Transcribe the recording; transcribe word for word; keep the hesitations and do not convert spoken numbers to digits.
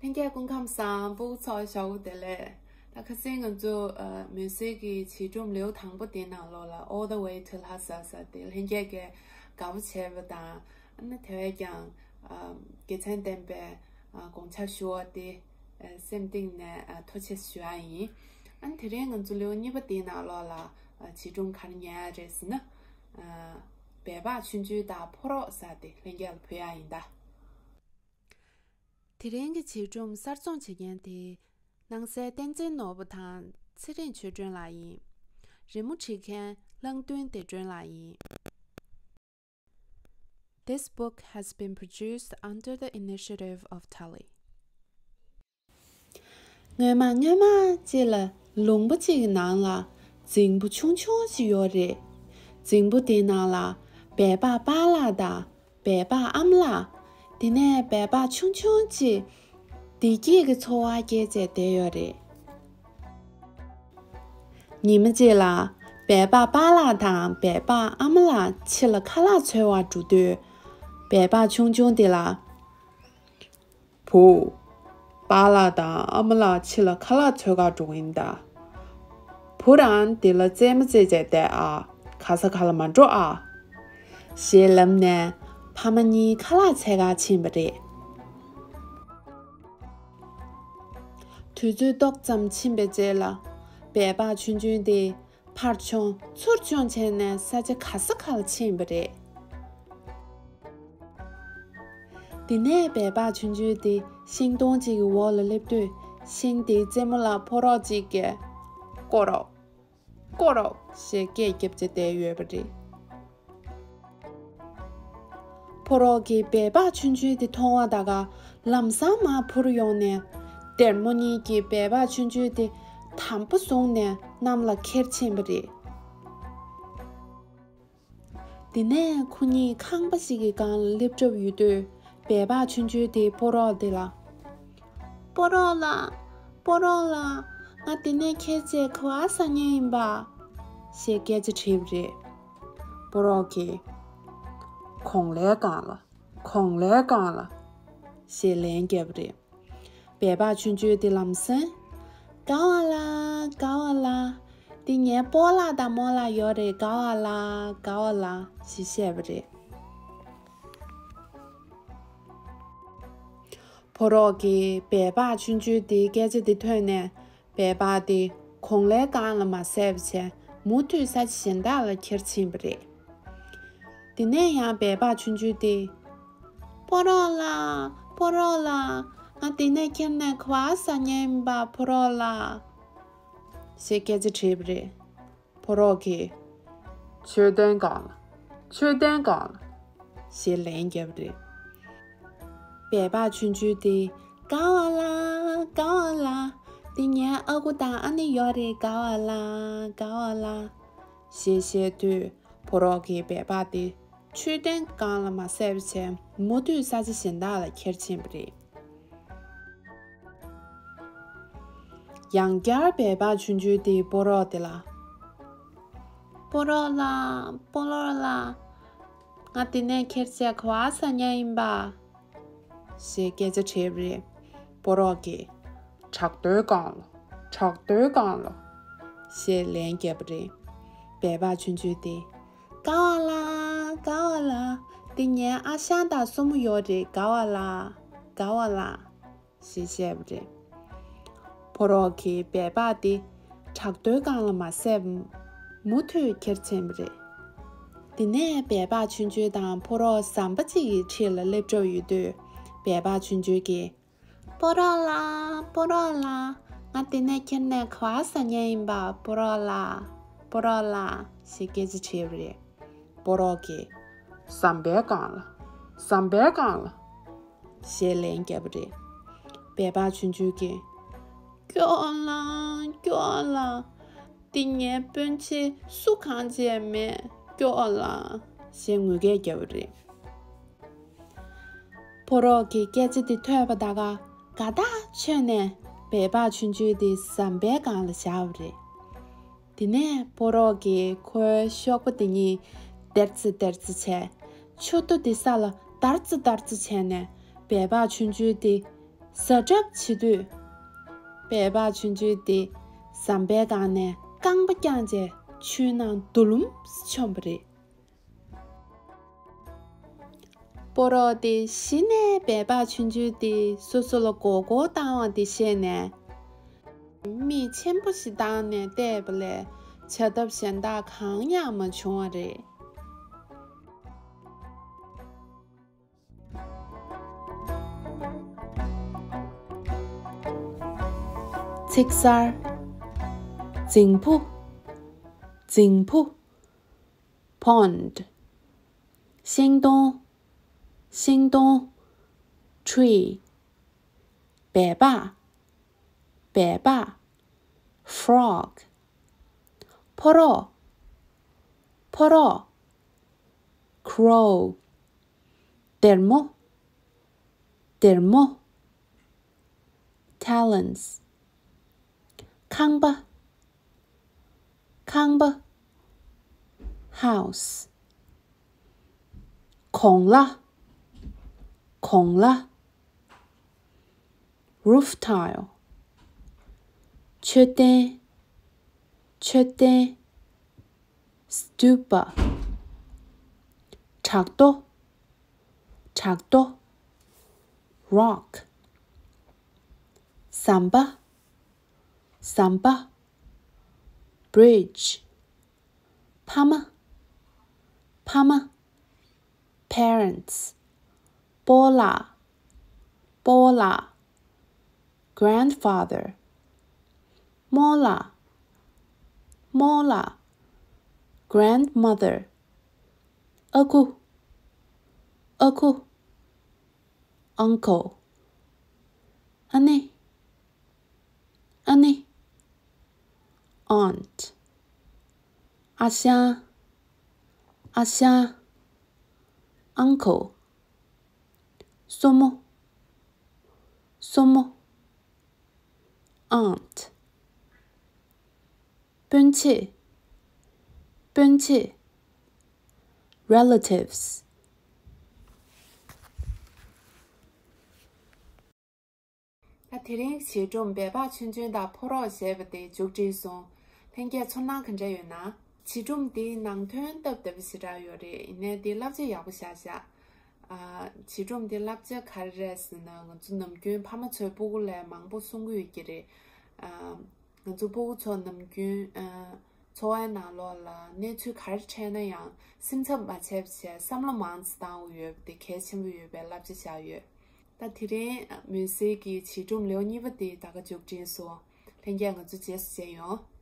ལྷན་རྒྱས་སྐུ་ཁམས་བཟང་། སྤུ་གུ་ཚོ་ཞོགས་པ་བདེ་ལེགས། ད་ཁ་སང་ང་ཚོ་ཨ་མུན་སེལ་གྱི་བྱིས་སྒྲུང་ལེའུ་དང་པོ་དེའི་ནང་ལོགས་ལ། All the way to Lhasa ཟེར་དེ་ལྷན་རྒྱས་ཀྱིས་དགའ་པོ་བྱས་པ་དང་། ཨ་ནི་དེ་བས་ཀྱང་ཨ་དགེ་མཚན་ལྡན་པའི་ཨ་དགོངས་འཆར་ཞུ་བ་དེ་ཨ་སེམས་གཏིང་ནས་ཨ་ཐུགས་རྗེ་ཆེ་ཞུ་ཡ་ཡིན། ཨ་ནི་དེ་རིང་ང་ཚོ་ལེའུ་གཉིས་པ་དེའི་ནང་ལོགས་ལ་ཨ་བྱིས་སྒྲུང་ག་རེ་ཉན་ཡ་རེད་ཟེར་ན། ཨ་སྦལ་པ་ཆུང་ཆུང་དང་ཕོ་རོག་ཟེར་དེ་ལྷན་རྒྱས་ལ་ཕུལ་ཡ་ཡིན་ད། དེ་རིང་གི་བྱིས་སྒྲུང་གསར་རྩོམ་བྱེད་མཁན་དེ་སྣང་གསལ་བསྟན་འཛིན་ནོར་བུ་དང་ཚེ་རིང་ཆོས་སྒྲོན་ལགས་ཡིན། རི་མོ་བྲིས་མཁན་གླང་མདུན་བདེ་སྒྲོན་ལགས་ཡིན། This book has been produced under the initiative of Tali. སྔོན་མ་སྔོན་མ་ཅིག་ལ་ལུང་པ་ཅིག་གི་ནང་ལ་རྫིང་བུ་ཆུང་ཆུང་ཅིག་ཡོད་རེད། རྫིང་བུ་དེའི་ནང་ལ་སྦལ་པ་པཱ་ལགས་དང་སྦལ་པ་ཨ་མ་ལགས། དེ་ནས་སྦལ་པ་ཆུང་ཆུང་ཅིག་བདེ་སྐྱིད་ཀྱི་འཚོ་བ་སྐྱེལ་བྱས་བསྡད་ཡོད་རེད། ཉི་མ་གཅིག་ལ་སྦལ་པ་པཱ་ལགས་དང་སྦལ་པ་ཨ་མ་ལགས་ཕྱི་ལ་ཁ་ལག་འཚོལ་བར་འགྲོ་དུས། སྦལ་པ་ཆུང་ཆུང་དེ་ལ། བུ། པཱ་ལགས་དང་ཨ་མ་ལགས་ཕྱི་ལ་ཁ་ལག་འཚོལ་གར་འགྲོ་གི་ཡིན་ད། བུ་རང་དེ་ལ་རྩེད་མོ་རྩེ་བྱས་བསྡད་ཨ། ག་ས་ག་ལ་མ་འགྲོ་ཨ། ཞེས་ལབ་ནས་ཕ་མ་གཉིས་ཁ་ལག་འཚོལ་གར་ཕྱིན་པ་རེད། དུས་ཚོད་ཏོག་ཙམ་ཕྱིན་པའི་རྗེས་ལ། སྦལ་པ་ཆུང་ཆུང་དེ་ཕར་མཆོང་ཚུར་མཆོང་བྱས་ནས་ས་ཆ་ག་ས་ག་ལ་ཕྱིན་པ་རེད། དེ་ནས་སྦལ་པ་ཆུང་ཆུང་དེ་ཤིང་སྡོང་གཅིག་གི་འོག་ལ་སླེབས་དུས། ཤིང་དེའི་རྩེ་མོ་ལ་ཕོ་རོག་ཅིག་གིས། ཀོ་རོག་ཀོ་རོག་ཞེས་སྐད་བརྒྱབ་བྱས་བསྡད་ཡོད་པ་རེད། ཕོ་རོག་གིས་སྦལ་པ་ཆུང་ཆུང་དེ་མཐོང་བ་ད་ག་ལམ་སང་མར་འཕུར་ཡོང་ནས། སྡེར་མོ་གཉིས་ཀྱིས་སྦལ་པ་ཆུང་ཆུང་དེ་དམ་པོ་བཟུང་ནས་གནམ་ལ་ཁྱེར་ཕྱིན་པ་རེད། དེ་ནས་ཁོ་གཉིས་ཁང་པ་ཞིག་གི་སྒང་ལ་སླེབས་གྲབས་ཡོད་དུས། སྦལ་པ་ཆུང་ཆུང་དེས་ཕོ་རོག་དེ་ལ། ཕོ་རོག་ལགས། ཕོ་རོག་ལགས། ང་དེ་ནས་ཁྱེར་བྱས་ག་པར་ཟ་མཁན་ཡིན་པ། ཞེས་སྐད་ཆ་དྲིས་པ་རེད། ཕོ་རོག་གིས། གོང་ལའི་སྒང་ལ། གོང་ལའི་སྒང་ལ། ཞེས་ལན་བརྒྱབ་པ་རེད། སྦལ་པ་ཆུང་ཆུང་དེ་ལམ་སེང་། དགའ་བ་ལ། དགའ་བ་ལ། འདི་ངའི་སྤོ་ལགས་དང་རྨོ་ལགས་ཡོད་རེད། དགའ་བ་ལ། དགའ་བ་ལ། ཞེས་བཤད་པ་རེད། ཕོ་རོག་གིས་སྦལ་པ་ཆུང་ཆུང་དེའི་སྐད་ཆ་དེ་ཐོས་ནས། སྦལ་པ་དེ་གོང་ལའི་སྒང་ལ་མ་བསད་པ་བྱས། མུ་མཐུད་ས་ཆ་གཞན་དག་ལ་ཁྱེར་ཕྱིན་པ་རེད། དེ་ནས་ཡང་སྦལ་པ་ཆུང་ཆུང་དེས། ཕོ་རོག་ལགས། ཕོ་རོག་ལགས། ང་དེ་ནས་ཁྱེར་ནས་ག་པར་ཟ་མཁན་ཡིན་པ། ཕོ་རོག་ལགས། ཞེས་སྐད་ཆ་དྲིས་པ་རེད། ཕོ་རོག་གིས། མཆོད་རྟེན་སྒང་ལ། མཆོད་རྟེན་སྒང་ལ། ཞེས་ལན་བརྒྱབ་པ་རེད། སྦལ་པ་ཆུང་ཆུང་དེས། དགའ་བ་ལ། དགའ་བ་ལ། འདི་ངའི་ཨ་ཁུ་དང་ཨ་ནེ་ཡོད་རེད། དགའ་བ་ལ། དགའ་བ་ལ། ཞེས་བཤད་དུས། ཕོ་རོག་གིས་སྦལ་པ་དེ་མཆོད་རྟེན་སྒང་ལ་མ་བསད་པ་བྱས། མུ་མཐུད་ས་ཆ་གཞན་དག་ལ་ཁྱེར་ཕྱིན་པ་རེད། ཡང་བསྐྱར་སྦལ་པ་ཆུང་ཆུང་དེས་ཕོ་རོག་དེ་ལ། ཕོ་རོག་ལགས། ཕོ་རོག་ལགས། ང་དེ་ནས་ཁྱེར་བྱས་ག་པར་ཟ་མཁན་ཡིན་པ། ཞེས་སྐད་ཆ་དྲིས་པ་རེད། ཕོ་རོག་གིས། བྲག་རྡོའི་སྒང་ལ། བྲག་རྡོའི་སྒང་ལ། ཞེས་ལན་བརྒྱབ་པ་རེད། སྦལ་པ་ཆུང་ཆུང་དེས། དགའ་བ་ལ། དགའ་བ་ལ། འདི་ངའི་ཨ་ཞང་དང་སྲུ་མོ་ཡོད་རེད། དགའ་བ་ལ། དགའ་བ་ལ། ཞེས་བཤད་པ་རེད། ཕོ་རོག་གིས་སྦལ་པ་དེ་བྲག་རྡོའི་སྒང་ལ་མ་བསད། མུ་མཐུད་ཁྱེར་ཕྱིན་པ་རེད། དེ་ནས་སྦལ་པ་ཆུང་ཆུང་དང་ཕོ་རོག་ཟམ་པ་གཅིག་གི་འཁྲིས་ལ་སླེབས་གྲབས་ཡོད་དུས། སྦལ་པ་ཆུང་ཆུང་གིས། ཕོ་རོག་ལགས། ཕོ་རོག་ལགས། ང་དེ་ནས་ཁྱེར་ནས་ག་པར་ཟ་མཁན་ཡིན་པ། ཕོ་རོག་ལགས། ཕོ་རོག་ལགས། ཞེས་སྐད་ཆ་དྲིས་པ་རེད། ཕོ་རོག་གིས། ཟམ་པའི་སྒང་ལ། ཟམ་པའི་སྒང་ལ། ཞེས་ལན་བརྒྱབ་པ་རེད། སྦལ་པ་ཆུང་ཆུང་གིས། སྐྱོ་ལ། སྐྱོ་ལ། འདི་ངའི་སྤུན་མཆེད་སུ་གང་བྱས་མེད། སྐྱོ་ལ། ཞེས་ངུ་སྐད་བརྒྱབ་པ་རེད། ཕོ་རོག་གིས་སྐད་ཆ་དེ་ཐོས་པ་ད་ག་དགའ་ཐག་ཆོད་ནས་སྦལ་པ་ཆུང་ཆུང་དེ་ཟམ་པའི་སྒང་ལ་བཞག་པ་རེད། དེ་ནས་ཕོ་རོག་གིས་ཁོའི་གཤོག་པ་དེ་གཉིས་སྡེར་རྩེ་སྡེར་རྩེ་བྱས། མཆུ་ཏོ་དེ་ས་ལ་འདར་རྩེ་འདར་རྩེ་བྱས་ནས་སྦལ་པ་ཆུང་ཆུང་དེ་ ཟ་གྲབས་བྱེད་དུས། སྦལ་པ་ཆུང་ཆུང་དེ་ཟམ་པའི་སྒང་ནས་རྐང་པ་བརྐྱངས་བྱས་ཆུའི་ནང་རྡོ་ལུམ་མཆོངས་པ་རེད། ཕོ་རོག་དེ་གཞི་ནས་སྦལ་པ་ཆུང་ཆུང་དེ་སོ་སོ་ལ་མགོ་སྐོར་བཏང་བ་དེ་ཤེས་ནས། མིག་ཆེན་པོ་ཞིག་བཏང་ནས་བལྟས་པ་ལས་བྱ་ཐབས་གཞན་དག་གང་ཡང་མ་བྱུང་བ་རེད། ཚིག་གསར། རྫིང་བུ། རྫིང་བུ། Pond. ཤིང་སྡོང་། ཤིང་སྡོང་། Tree. སྦལ་པ། སྦལ་པ། Frog. ཕོ་རོག་ཕོ་རོག Crow. སྡེར་མོ། སྡེར་མོ། Talons. ཁང་པ། ཁང་པ། House. གོང་ལ། གོང་ལ། Roof tile. མཆོད་རྟེན། མཆོད་རྟེན། Stupa. བྲག་རྡོ། བྲག་རྡོ། Rock. ཟམ་པ། ཟམ་པ། Bridge. ཕ་མ། ཕ་མ། Parents. སྤོ་ལགས། སྤོ་ལགས། Grandfather. རྨོ་ལགས། རྨོ་ལགས། Grandmother. ཨ་ཁུ། ཨ་ཁུ། Uncle. ཨ་ནེ། ཨ་ནེ། Aunt. ཨ་ཞང་། ཨ་ཞང་། Uncle. སྲུ་མོ། སྲུ་མོ། Aunt. སྤུན་མཆེད། སྤུན་མཆེད། Relatives. ད་དེ་རིང་བྱིས་སྒྲུང་སྦལ་པ་ཆུང་ཆུང་དང་ཕོ་རོག་ཞེས་པ་དེ་མཇུག་སྒྲིལ་སོང་། ལྷན་རྒྱས་ཚོར་སྣང་ག་འདྲ་ཡོད་ན། བྱིས་སྒྲུང་འདིའི་ནང་དོན་སྟབས་བདེ་པོ་ཞེ་དྲག་ཡོད་རེད། ཡིན་ནའི་འདི་བསླབ་བྱ་ཡག་པོ་བཞག་བཞག་ཨ། བྱིས་སྒྲུང་འདི་བསླབ་བྱ་ག་རེ་རེད་ཟེར་ན། ང་ཚོ་ནམ་རྒྱུན་ཕ་མ་ཚོས་སྤུ་གུ་ལ་མང་པོ་གསུང་གི་ཡོད་ཀྱི་རེད། ཨ། ང་ཚོ་སྤུ་གུ་ཚོ་ནམ་རྒྱུན་ཨ། འཚོ་བའི་ནང་ལོགས་ལ་གནས་ཚུལ་ག་རེ་འཕྲད་ན་ཡང་སེམས་འཚབ་མ་བྱས་པ་བྱས་བསམ་བློ་མང་ཙམ་བཏང་དགོས་ཡོད་པ་དེ་གལ་ཆེན་པོ་ཡོད་པའི་བསླབ་བྱ་བཞག་ཡོད། ད་དེ་རིང་མུན་སེལ་གྱི་བྱིས་སྒྲུང་ལེའུ་གཉིས་པ་དེ་ད་ག་མཇུག་སྒྲིལ་སོང་། ལྷན་རྒྱས་ང་ཚོ་རྗེས་སུ་མཇལ་ཡོང་།